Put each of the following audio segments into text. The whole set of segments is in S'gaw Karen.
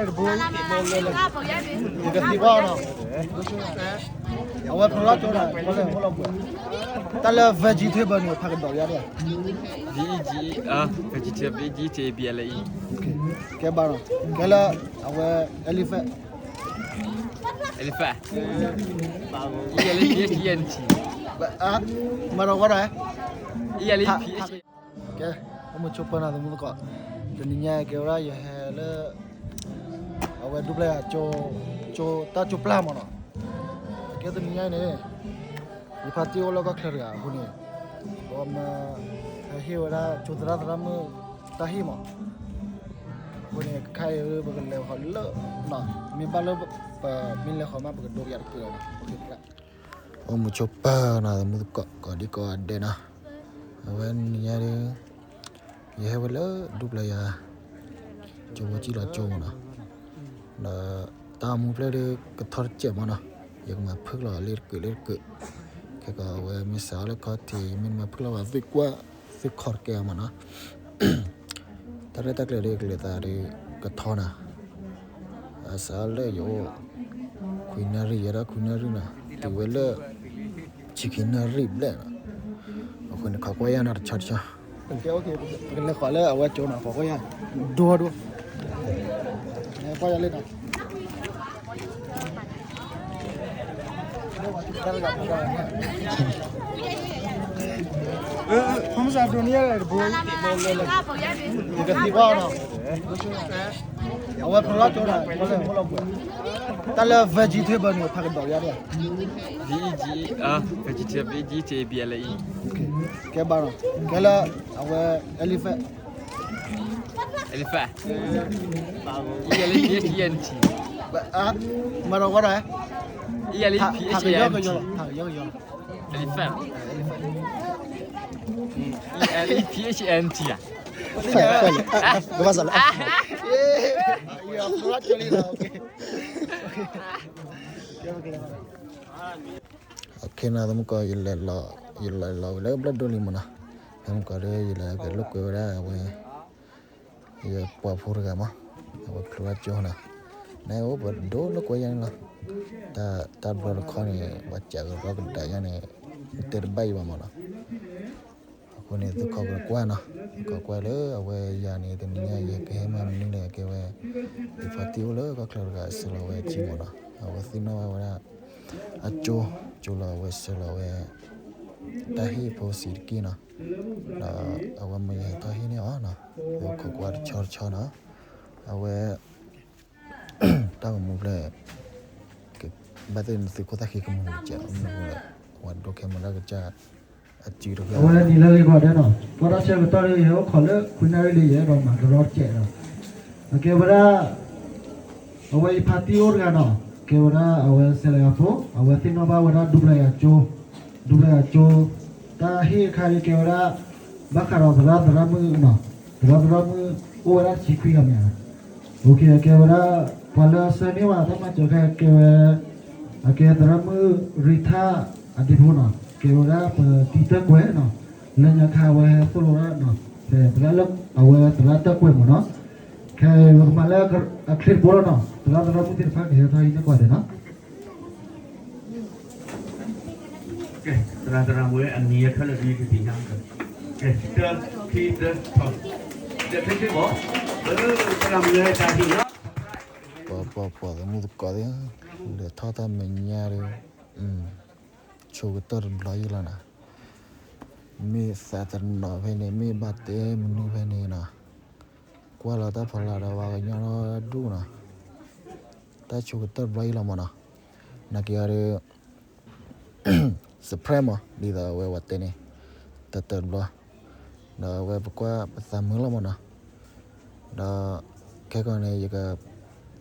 တဘိ ယကသံကွၢ်နီၤ, အဝဲဖျိလၢကၠိနီၤ, တၢ်လၢ vegetable န့ၣ် ဖးကဒီးယါဒီး, vegetable, vegetable, ကဲဘၣ်နီၤ, ကဲလၢ အဝဲ elephant, elephant, E L E P H A N T, မၤဒီးဝဲဒီး E L E P H A N T. ကဲ, အိၣ်မုာ်ဆိပၢၤနၤသမူသကိး, တနံၤညါကဲဝဲဒၣ်ယဟဲလၢ အဝဲဒူပျၢ်ယၤကၠိ, ကၠိ, တၢ်ကၠိပျၢ်မးနီၤ, ကဲတနံၤညါအံၤန့ၣ် ယဖါတံၢ်အိၣ်လၢကီၢ်ချၢတဂၤအဃိန့ၣ်, ပမၤ ဟဲဟ့ၣ်ဝဲဒၣ်ကၠိသရၣ်သရၣ်မုၣ်တၢ်ဟ့ၣ်မး, အဃိန့ၣ် ခဲအံၤပကလဲၤဃီၤလၢ, မ့ၢ်ဘၣ်လၢ ပမ့ၢ်လဲၤဃီၤမး ပကဒိကယၤတက့ၢ်လီၤနီၤ. အိၣ်မုာ်ဆိပၢၤနၤသမူသကိး ကိးဒံကိးဂၤဒဲးနီၤ, အဝဲနံၤညါဒီး ယဟဲဝဲလၢဒူပျၢ်ယၤ ကၠိဖိကၠံလီၤကၠိမးနီၤ, ဒီးတၢ်အိၣ်မူဖျၢၣ်ဒီးကထီတစဲးမးနီၤ, ယကမၤဖုၣ်လီၤလ့ၤတကုးလ့ၤတကုး, ခဲကီးအဝဲမ့ၢ်စးအီၤလၢခီၣ်ထံး မ့ၢ်မၤဖုၣ်လီၤဘၣ်သုကွၢ် သုခီၣ်တကဲမးနီၤ, တၢ်ရဲၣ်တၢ်ကျဲၤဒီးကလဲၤသးဒီးကထီနၤ, အစးအီၤလၢယအိၣ် ခွံနၣ်ရံၣ် ယဲဒၣ်ခွံနၣ်ရံၣ်နီၤ, တုၤဝဲလၢ ဆံခံနၣ်ရံၣ်ဘျဲၣ်နီၤ, အဃိန့ၣ် ခိးကွၢ်ယၤနီၤ တဆီတဆီ, ပကလဲၤဃီၤလၢအဝဲကၠိနီၤ, ခိးကွၢ်ယၤ, ဒိဒိ, ကွၢ်ယၤလံနီၤ. ယကသံကွၢ်နီၤ, အဝဲဖျိလၢကၠိနီၤ, တၢ်လၢ vegetable န့ၣ် ဖးကဒီးယါဒီး, V E G E, vegetable, V E G E T A B L E, ကဲဘၣ်နီၤ, ကဲလၢ အဝဲ elephant, elephant, E L E P H A N T, မၤဒီးဝဲဒီး, E L E P H A N T, elephant, E L E P H A N T, ကဘၣ်စးလၢ အခဲနီၤ သမူကီး ယလဲၤလီၤဝဲလၢဘျီၣ်ဒိလံမးနီၤ, သမူကီးဒီး ယလဲၤကလိာ်ကွဲဝဲဒၣ်အဝဲ ယပှၤဖိတဂၤမး, အဝဲဖျိဘၣ်ကၠိနီၤ, နအိၣ်ပဒိၣ်လိာ်ကွဲယါန့ၣ်လီၤ, တၢ်ဘျီတခီန့ၣ် ပှၤစးကရီကဒါယါန့ၣ် တဲတဘၣ်ယံၤဘၣ်မးနီၤ. အဃိန့ၣ် သုခိးကကွၢ်နီၤ, သုခိးကွၢ်လၢအဝဲယၤန့ၣ် တနံၤညါယကဟဲမၤမနုၤလဲၣ် ကဲဝဲ ယဖါတံၢ်အိၣ်လၢကီၢ်ချၢတဂၤအဆဲးလီၤဝဲကၠိမးနီၤ, အဝဲသ့ၣ်နီၣ်ဘၣ်ဝဲဒၣ် အကၠိ, ကၠိလီၤအဝဲဆဲးလီၤဝဲ တၢ်ဟ့ၣ်ဖိစံးတက့ၢ်နီၤ, ဒီးအဝဲမ့ၢ်ယဟဲထီၣ်ဟ့ၣ်န့ၢ်အီၤနီၤ, သုခိးကွၢ်တဆီတဆီနီၤ, အဝဲ တၢ်ဂီၤမူဖျၢၣ် ဘၣ်သ့ၣ်နသုးခိၣ်သၣ်ဃံကမူၤကစၢ်, ဝဲဒိးခဲမုၢ်လၢကစၢ် အစုတဂၤ အဝဲနံၤလၢဂ့ၤကီးဒဲးနီၤ, ပှၤတၢ်ဆၢကတီၢ်ဒ်ယဟဲအိၣ်ခိးလၢ ခွံနၣ်ရံၣ်လံ ယအဲၣ်ဒိးမၤကရီတစဲးနီၤ, အကဲဝဲဒၣ် အဝဲယဖါတံၢ်အိၣ်တဂၤနီၤ, ကဲဝဲဒၣ်အဝဲဆဲးလီၤယၤဖိ, အဝဲသ့ၣ်နီၣ်ဘၣ်ဝဲဒၣ်ဒူပျၢ်ယၤကၠိ, ဒူပျၢ်ယၤကၠိ, တၢ်ဟ့ၣ်အခါအံၤကဲဝဲဒၣ် ဘၣ်ဃးဒီးသရၣ်သရၣ်မုၣ်နီၤ, သရၣ်သရၣ်မုၣ်အိၣ်ဝဲဒၣ်တဆံခွံဂၤမ့ၢ်ဧါ, အကဲဝဲဒၣ် ပှၤလၢအဆၢန့ၢ်ဝဲတၢ်မၤစၢၤခါကဲဝဲ အကဲသရၣ်မုၣ်ရံထၣ်အဒံဖိနီၤ, ကဲဝဲဒၣ်ပတံၤတၢၣ်ကွဲးနီၤ, လၢညါခါအဝဲဟဲသိၣ်လိဝဲဒၣ်နီၤ, ဖဲသရၣ်လၢအဝဲသရၣ်တၢၣ်ကွဲးမးနီၤ, ခဲအံၤပကမၤလၢအချ့တဘိလီၤနီၤ, သရၣ်သရၣ်မုၣ်သ့ၣ်တဖၣ်ကဟဲထီၣ်ဟံးန့ၢ်ကွၢ်ဒဲးနီၤ. ကဲ သရၣ်သရၣ်မုၣ် အနံၤအခဲလၢာ်ဒ်ယကသ့ၣ်ညါ, ကဲ တၢ ခံ တၢ ထီၣ်, ကဲ ခဲခဲဘီ, သရၣ်မုၣ်တၢ်ဟ့ၣ်နီၤ, ပှၤပှၤပှၤသမူသကိးသ့ၣ်, လဲၤထီၣ်တၢ်မဲာ်ညါဒီး ဆိကတၢၢ်တဘျီအံၤလီၤနီၤ, မ့ၢ်သးတနီၤဖဲန့ၣ် မ့ၢ်ဘၣ်တဲမနုၤဖဲန့ၣ်နီၤ, ကွၢ်လီၤတၢ်ဖီလာ်ဒီးပှၤကညီဒီဒူၣ်နီၤ, တၢ်ဆိကတၢၢ်တဘျီအံၤလီၤမးနီၤ, နာ်က့ၤအီၤဒီး surprise မး ဒ်သိးအဝဲဝဲတဲန့ၣ် တၢ်တၢၢ်တဘျီ, ဒီးအဝဲပကွၢ်ပသးမုာ်လီၤမးနီၤ, ဒီးခဲကီးန့ၣ် ယက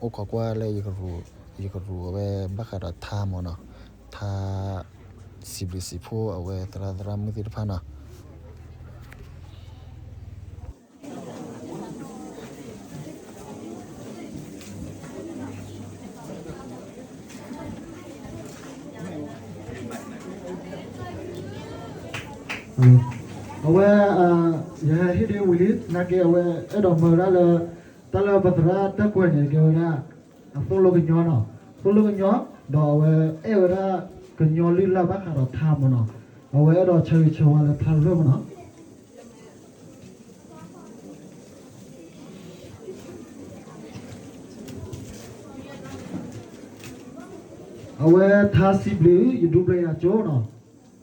အိၣ်ခိးကွၢ်လၢ ယကရူးအဝဲဘၣ်ဃးဒီးထါမးနီၤ, ထါ စံးဘျုးစံးဖှိၣ်အဝဲသရၣ်သရၣ်မုၣ်သ့ၣ်တဖၣ်နီၤ. အဝဲ ယဟဲဟ့ၣ်ဒ်ဝံၤလံ နာ်က့အဝဲအဲၣ်ဒိးမၢဝဲဒၣ်လၢ တၢ် တၢ်လၢပသရၣ်တၢ်ကွဲးန့ၣ် ကဲဝဲဒၣ် အသိၣ်လိကညီနီၤ, သိၣ်လိကညီ, ဒီးအဝဲအဲၣ်ဝဲဒၣ်ကညီလုၢ်လၢ်ဘၣ်ဃးဒီးထါမ့ၢ်နီၤ, အဝဲအဲၣ်ဒိးဆၢဂ့ၤဆၢဝါလၢထါတဖျၢၣ်မ့ၢ်နီၤ. အဝဲထါစံးဘျုး ယဒူပျၢ်ယၤကၠိနီၤ,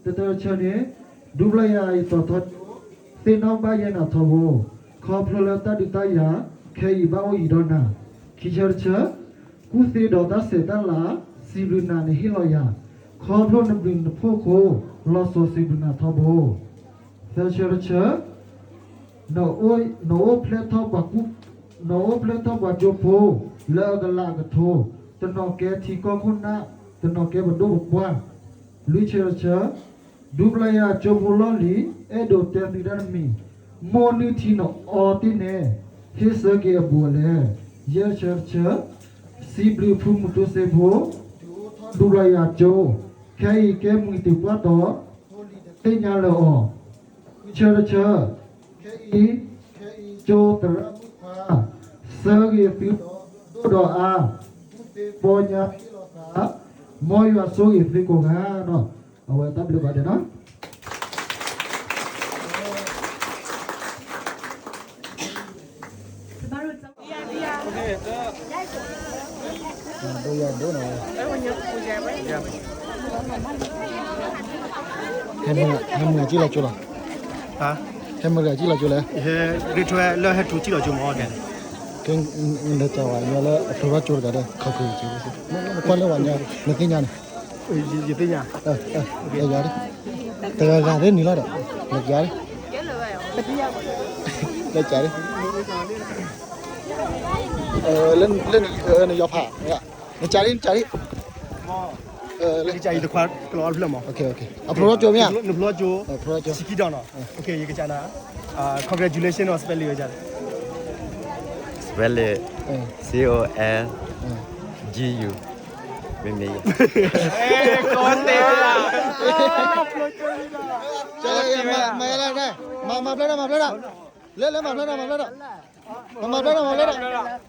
တတၢတဆၢန့ၣ်, ဒူပျၢ်ယၤယသီၣ်ထီကၠိ, သ့ၣ်နီၣ်ဘၣ်ယဲနၤထီဘိ, ခီဖျိလၢတၢ်ဒုးတၢ်ယၤ ခဲအံၤဘၣ်အိၣ်ယံၤဒီးနၤ, ခံဆၢတဆၢ, ကူၣ်သ့ဒီးတၢ်ဆဲးတၢ်လၤ, စံးဘျုးနၤနဟ့ၣ်လီၤယၤ, ခီဖျိနဘျုးနဖှိၣ်အဃိ, လီၤစိၤစံးဘျုးနၤထီဘိ သၢဆၢတဆၢ, နအိၣ်ဖျဲၣ်ထီၣ်ပှၤကူၣ်, နအိၣ်ဖျဲၣ်ထီၣ်ပှၤကၠိဖိ, လၢအကလးအကထိ, တနီၤကဲထံကီၢ်ခိၣ်နၢ်, တနီၤကဲပဒိၣ်ပပှၢ်, လွံၢ်ဆၢတဆၢ, ဒူပျၢ်ယၤကၠိဖိလီၢ်လံၤ, အဲၣ်ဒိးတဲသုတၢ်တမံၤ, မိၢ်နုၢ်ထံနအီတ့ၢ်နဲ, ဟ့ၣ်ဆၢက့ၤအဘူးအလဲ, ယဲၢ်ဆၢတဆၢ, စံးဘျုးဖုမူတူစ့ဖိ, ဒူပျၢ်ယၤကၠိ, ခဲအံၤကဲမှံၤတုၤပှၢ်တီၤ, သ့ၣ်ညါလၢအီၤ, ဃုဆၢတဆၢ, ခဲအံၤ, ခဲအံၤကၠိသရၣ်မုၣ်ခွါ, ဆၢဂ့ၤသုဒီးဒိၣ်ဒီးအါ, ပီညါဟ့ၣ်လီၤသး, မ်ယွၤဆိၣ်ဂ့ၤသုကိးဂၤနီၤ, အဝဲတၢ်ဘျုးဘၣ်ဒဲးနီၤ. ဒိၣ်ယၤဒိၣ်နီၤ, ဟဲမုၢ်ဂၤကံၣ်လီၤကၠိလီၤ, ဟဲမုၢ်ဂၤကံၣ်လီၤကၠိလဲၣ်, လၢဟဲထူကံၣ်လီၤကၠိမ့ၢ်, ကဲ, နလဲၤကးဝဲညီလၢအဖျိထီၣ်ကၠိတဂၤဒီး ခီၣ်ခၢၣ်ကၠိ, ကွၢ်လၢဝဲညီ, နသ့ၣ်ညါန့ၣ်, ယသ့ၣ်ညါ, တဂၤဂၤသ့ၣ်နုာ်လီၤဒီး, နကး, နကး, လၢနယီၤဖး, နကးဒ်, နကးဒ်, နကးအံၤတခွါကလီၤအီၣ်တဖျၢၣ်မး, အဖျိထီၣ်ကၠိမ့ၢ်ဧါ, နဖျိထီၣ်ကၠိ, ဆံးခံဒီးနီၤ, ယကကးနၤ, congratulation နီၤ, spelling ဝဲဒ်လဲၣ်, spelling, C O N G U, မ့မ့ၢ်, မၤဖျါဒၣ်, မၤဖျါဒၣ်, မၤဖျါဒၣ်, လဲၤလဲၤမၤဖျါဒၣ်, မၤဖျါဒၣ်, မၤဖျါဒၣ်, မၤဖျါဒၣ်,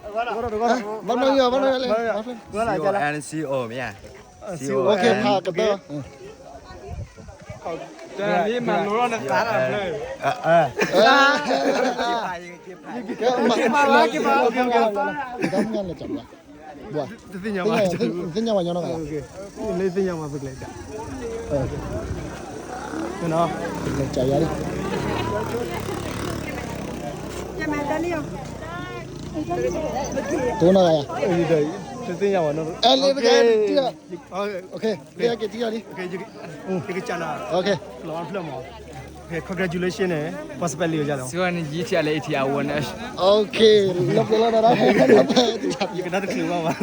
ဘၣ်နီၢ်ယီၤ, ဘၣ်နီၢ်ယီၤလဲၣ်, C O N C O, ဖးကတၢၢ်, မၤလိလီၤနသးလီၤ, ကဲ, မၤလီၤ, ကဲမၤလီၤ, ကဲမၤလီၤ, တသ့ၣ်ညါဘၣ်, သ့ၣ်ညါဘၣ်ညီနီၤ, လၢသ့ၣ်ညါဘၣ်ပကလဲၤ, ကယၤလံ, တိၢ်နီၤ, တသ့ၣ်ညါဘၣ်, အဲ လၢပကဲ, ကဲက့ၤထံၣ်လံ, ယကကးနၤ, လီၤအီၣ်တဖျၢၣ်မး, congratulation န့ၣ်, ပှၤ spelling ဝဲဒ်လဲၣ်, C O N G T L A T I O N S, လီၤပျၢၤလီၤဒီး, ယကနၣ်တချုးဘၣ်ဘၣ်,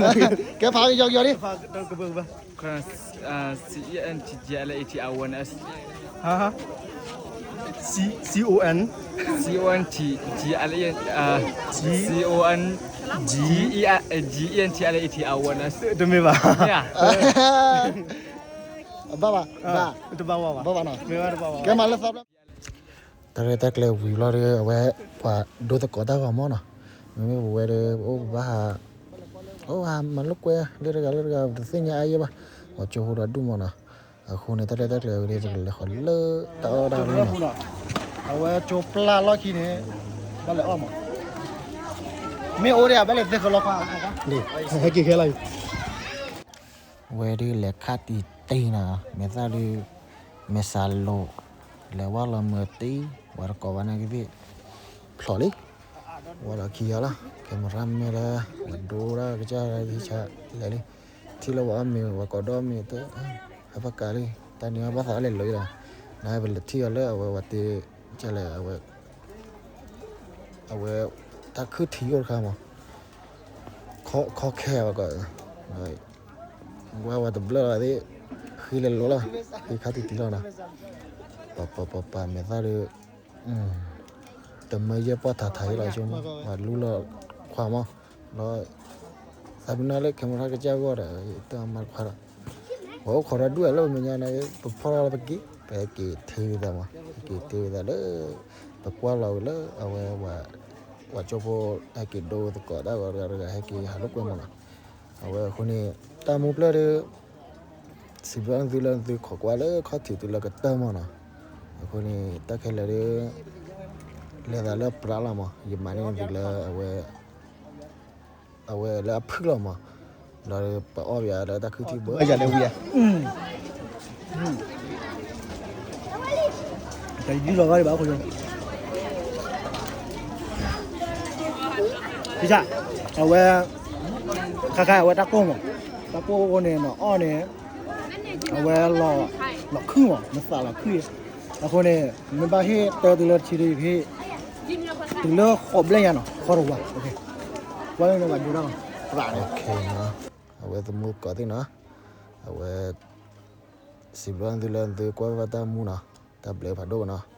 ကဲဖးကယီကယီလံ, ကဘၣ်ကဘၣ်, C E N T G L A T I O N S, C O N, C O N T G L A, C O N G, G E N T L A T I O N S, တမ့ၢ်ဘၣ်, ဘၣ်ဘၣ်, တဘၣ်ဘၣ်, ဘၣ်ဘၣ်နီၤ, ကဲမၤလၢသီဖျၢၣ်, တၢ်ရဲၣ်တၢ်ကျဲၤဝံၤလီၤဒီး အဝဲပှၤဒိသကိးတၢ်ဂီၤမီၢ်နီၤ, မ့မ့ၢ်ပဝဲဒီး ပအိၣ်ပဘၣ်ဟး, အိၣ်ဟးမၤလိာ်ကွဲ လၢတဂၤလၢတဂၤ ပတသ့ၣ်ညါအါယဲဘၣ်, ပှၤကၠိဖိဒီးဒူၣ်မီၢ်နီၤ, အဃိန့ၣ် တၢ်ရဲၣ်တၢ်ကျဲၤဝံၤဒီး ပကလဲၤဃီၤလၢတၢ်အီၣ်တၢ်အီလီၤနီၤ, အဝဲကၠိပျၢ်လီၢ်ခံန့ၣ်, ဘၣ်လဲၤအီၣ်မး, မ့ၢ်အိၣ်ဒီး ဘၣ်လဲၤသ့ၣ်ဃီလီၤခွါ, ဟဲက့ၤခဲလီၤအံၤ ဝဲဒုးလဲၤခးတံၢ်တံၢ်နီၤ, မဲာ်သၣ်ဒုး, မဲာ်စးလိာ်, လဲၤဝါလီၤမၢတံၢ်, ဝဲတကိးဘၣ်န့ၣ်ကသ့ၣ်, ဖျိးလံ, ဝဲဒီးခံဂၤလီၤ, ကဲမရၣ်မ့ၢ်လၢ, ဝဲဒိတၢ်ကစၢ်ဟံးဆါ, လဲၤလံ, ထံၣ်လၢဝဲအီၣ်မ့ၤ ဝဲကိးဒီမ့ၤတ, ဟဲဖးကးလံ, တၢ်န့ၣ်ဘၣ်သးလၢလီၤအံၤဒီး, နဟဲပလဲၤထံၣ်အီၤလၢအဝဲဝဲတ့, ကလဲၣ်, အဝဲ, အဝဲ, တၢ်ခုၣ်ထံးအိၣ်တခါမး, ခီခဲဝဲကီး, ဝဲဝဲတဘျၢလီၤသ့ၣ်, ဃ့လဲၤလိာ်လီၤ, ဃ့ခါတံၢ်တံၢ်လီၤနီၤ, ပပပပမဲာ်သၣ်ဒုး, တမၢယဲၢ်ပှၢ်ထးထးယဲလီၤဆိမး, ပှၤလူလီၤခွါမး, ဒီး, သးပ့ၤနီၣ်လၢ camera ကစၢ်ဂီၢ်ဒီး, တၢ်မၤတခွါဒီး, ပှၤအိၣ်ခိးဒီးဒူၣ်လၢပမဲာ်ညါန့ၣ် ပဖီၣ်ထီၣ်လၢပက့ၤ, ပဟဲက့ၤထံဝံၤသးမး, ပက့ၤထံဝံၤသးလၢ, ပကွၢ်လီၤဝံၤလၢအဝဲဝဲ ပှၤကၠိဖိဟဲက့ၤဒိသကိးတၢ်ဂီၤတဂၤတဂၤ ဟဲက့ၤဟးလိာ်ကွဲမးနီၤ. အဝဲအဃိန့ၣ် တၢ်မူဖျၢၣ်ဒီး စံးဘျုးနသုလၢနသုခိးကွၢ်လၢခီၣ်ထံးသုလၢကတၢၢ်မးနီၤ. အဃိန့ၣ် တၢ်ခဲလၢာ်ဒီး လဲၤသးလၢပြးလီၤမး, ယမၤန့ၢ်သုလၢအဝဲ အဝဲလၢအဖုၣ်လီၤမး, ဒီးပအီၣ်ပယၤလၢတၢ်ခုၣ်ထံဘိ တယံာ်လီၤဘၣ်ဘၣ်အဃိ အဝဲ ခါခါအဝဲတၢ်ကိၢ်မး, တၢ်ကိၢ်အဃိန့ၣ် နအီၣ်န့ၣ် အဝဲ လီၤခုၣ်မး, နသးလီၤခုၣ်အံၤ, အဃိန့ၣ် မ့ၢ်ဘၣ်ဟ့ၣ်တၢ်သုလၢတဆံဒီး ယကဟ့ၣ် တုၤလၢဃိးဘျဲၣ်ညါနီၤ, ဃိးတဝၤ, ကွၢ်လၢနဘၣ်ဒိတၢ်လီၤ, အဝဲသမူသကိးသ့ၣ်နီၤ, အဝဲ စံးဘျုးနသုလၢနသုကွၢ်ဘၣ်တၢ်မူနီၤ, တၢ်ဘျုးဖးဒိၣ်နီၤ.